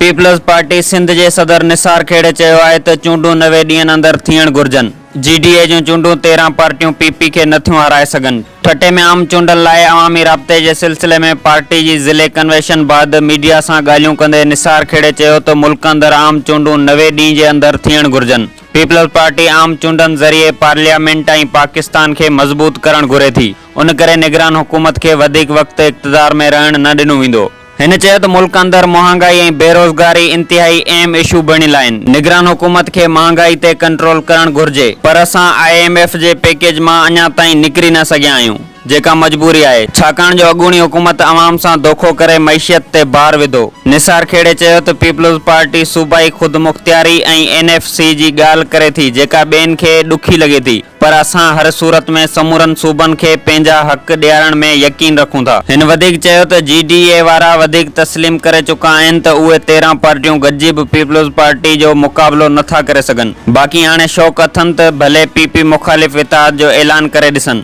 Peoples party Sindh جي صدر نثار کهڙي چيو آهي ته چونڊون 90 ڏينهن اندر ٿيڻ گهرجن، جي ڊي اي جون چونڊون 13 پارٽيون پي پي کي نٿيون هارائي سگهن. ٺٽي ۾ عام چونڊن لاء عوامي رابطي جي سلسلي ۾ پارٽي جي ضلعي ڪنويشن بعد ميڊيا سان ڳالهيون ڪندي نثار کهڙي چيو ته ملڪ اندر عام چونڊون 90 ڏينهن جي اندر ٿيڻ گهرجن، پيپلز پارٽي عام چونڊن ذريعي پارليامينٽ ۽ پاڪستان کي مضبوط ڪرڻ گهري ٿي، ان ڪري نگران حڪومت کي وڌيڪ وقت اقتدار ۾ رهڻ نه ڏنو ويندو. هن چيو ته ملڪ اندر مهانگائي ۽ بيروزگاري انتهائي اهم اشو بڻيل آهن، نگران حڪومت کي مهانگائي تي ڪنٽرول ڪرڻ گهرجي پر اسان I M F جي پيڪيج مان اڃا تائين نڪري نه سگهيا آهيون جيڪا مجبوري آهي ڇاڪاڻ جو اڳوڻي حڪومت عوام سان دوکو ڪري معيشت تي بار وڌو. نثار کهڙي چيو ته پيپلز پارٽي صوبائي خودمختياري ۽ اين ايف سي جي ڳالهه ڪري ٿي جيڪا ٻين کي ڏکي لڳي ٿي. پر اسان هر صورت ۾ سمورن صوبن کي پنهنجا حق ڏيارڻ ۾ يقين رکون ٿا. هن وڌيڪ چيو ته جي ڊي اي وارا وڌيڪ تسليم ڪري چڪا آهن ته اهي 13 پارٽيون گڏجي به پيپلز پارٽي جو مقابلو نه ٿا ڪري سگهن، باقي هاڻي شوق اٿن ته ڀلي پي پي مخالف اتحاد جو اعلان ڪري ڏسن.